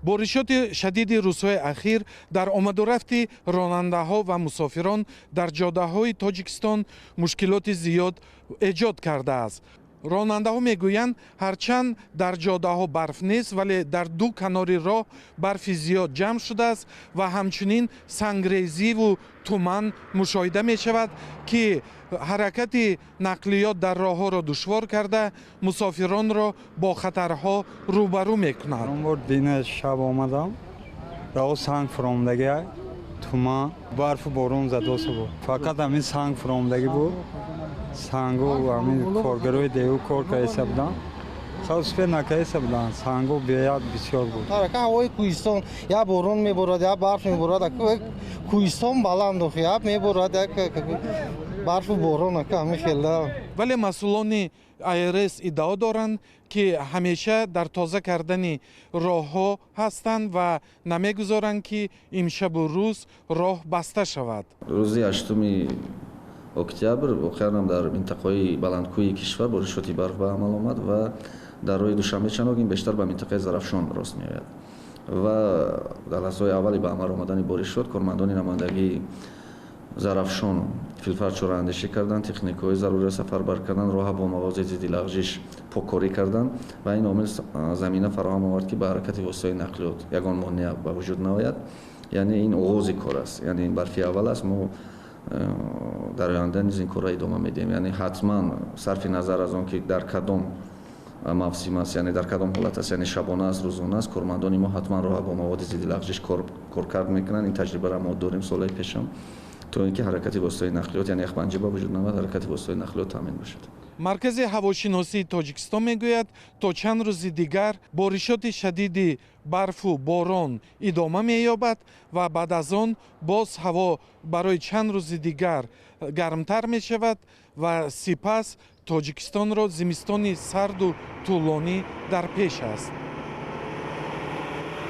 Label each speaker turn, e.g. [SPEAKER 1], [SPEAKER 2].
[SPEAKER 1] Боришоти шадиди рӯзҳои ахир дар омадурафти ронандаҳо ва мусофирон дар ҷодаҳои Тоҷикистон мушкилоти зиёд эҷод кардааст. Ронандаҳо мегӯянд, ҳарчанд дар ҷодаҳо барф нест, вале дар ду канори роҳ барфи зиёд ҷамъ шудааст ва ҳамчунин сангрезиву туман мушоҳида мешавад, ки ҳаракати нақлиёт дар роҳҳоро душвор карда, мусофиронро бо хатарҳо рӯбарӯ мекунад.
[SPEAKER 2] Бор дина шаб омадам, раҳо санг фуромдагӣ, туман, барфу борон задоса буд. Фақат ҳамин санг фуромдагӣ буд. Сангу ҳамин коргарои деҳу кор кардеса буданд, успеть накардеса буданд. Сангу беяд бисёр буд.
[SPEAKER 3] Ҳавои кӯҳистон, як борон меборад, як барф меборад. Кӯҳистон баланд, як меборад, як барфу борон, ҳамин хела.
[SPEAKER 1] Вале масъулони АРС иддао доранд, ки ҳамеша дар тоза кардани роҳҳо ҳастанд ва намегузоранд, ки имшабу рӯз роҳ баста шавад.
[SPEAKER 4] Рӯзи 8 октябр воқеан ҳам дар минтақаҳои баландкӯҳии кишвар боришоти барф ба амал омад ва дар роҳи Душанбе Чаноқ, ин бештар ба минтақаи Зарафшон рост меояд. Ва дар лаҳзаҳои аввали ба амал омадани боришот кормандони намояндагии Зарафшон филфард чораандешӣ карданд, техникаҳои заруриро сафарбар карданд, роҳа бо маводи зидди лағжиш поккорӣ карданд ва ин омил замина фароҳам овард, ки ба ҳаракати воситаҳои нақлиёт ягон монеа ба вуҷуд наояд. Яъне ин оғози кор аст, яъне ин барфи аввал аст. Мо дар оянда низ ин корро идома медиҳем, яъне ҳатман, сарфи назар аз он ки дар кадом мавсим аст, яъне дар кадом ҳолат аст, яъне шабона аст, рӯзона аст, кормандони мо ҳатман роҳа бо маводи зидди лағжиш коркард мекунанд. Ин таҷрибаро мо дорем солҳои пешам, то ин ки ҳаракати воситаҳои нақлиёт, яъне яхбанҷӣ ба вуҷуд наояд, ҳаракати воситаҳои нақлиёт таъмин бошад.
[SPEAKER 1] Маркази ҳавошиносии Тоҷикистон мегӯяд, то чанд рӯзи дигар боришоти шадиди барфу борон идома меёбад ва баъд аз он боз ҳаво барои чанд рӯзи дигар гармтар мешавад ва сипас Тоҷикистонро зимистони сарду тӯлонӣ дар пеш аст.